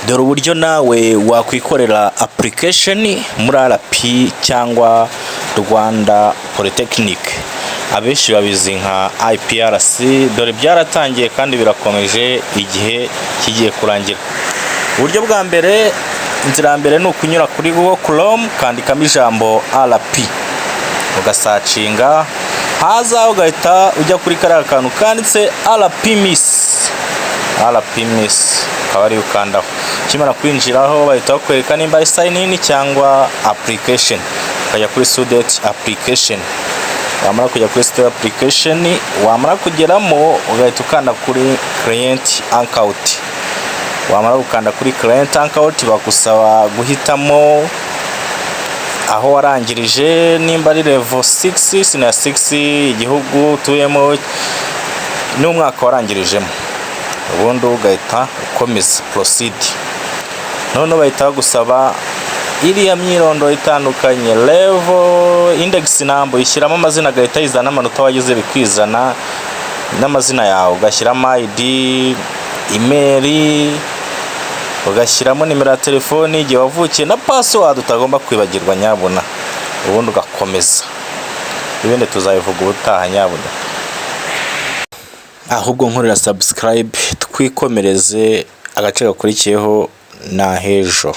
Dore uburyo nawe wakwikorera application muri RP cyangwa Rwanda Polytechnic, abenshi babizi nka IPRC. Dore byaratangiye kandi birakomeje, igihe kigiye kurangira. Uburyo bwa mbere, inzira ya mbere ni ukunyura kuri Google Chrome, ukandikamo ijambo RP, ugasearchinga, haza ugahita ujya kuri kariya kantu kanditse RPMIS, RPMIS akaba ariyo ukandaho. Ukimara kwinjiraho, bahita bakwereka nimba ari sign in cyangwa application, ukajya kuri student application. Wamara kujya kuri student application, wamara kugeramo, ugahita ukanda kuri create account. Wamara gukanda kuri create account, bagusaba guhitamo aho warangirije, nimba ari level 6, senior 6, igihugu utuyemo n'umwaka warangirijemo, ubundi ugahita ukomeza proceed. Noneho bahita bagusaba iriya myirondoro itandukanye, level, index number, ushyiramo amazina agahita yizana, n'amanota wagize bikizana, n'amazina yawe, ugashyiramo ID, email, ugashyiramo nimero ya telefoni, igihe wavukiye na password utagomba kwibagirwa nyabuna, ubundi ugakomeza. Ibindi tuzabivuga ubutaha nyabuna. Ahubwo nkorera subscribe, twikomereze agace gakurikiyeho na hejo.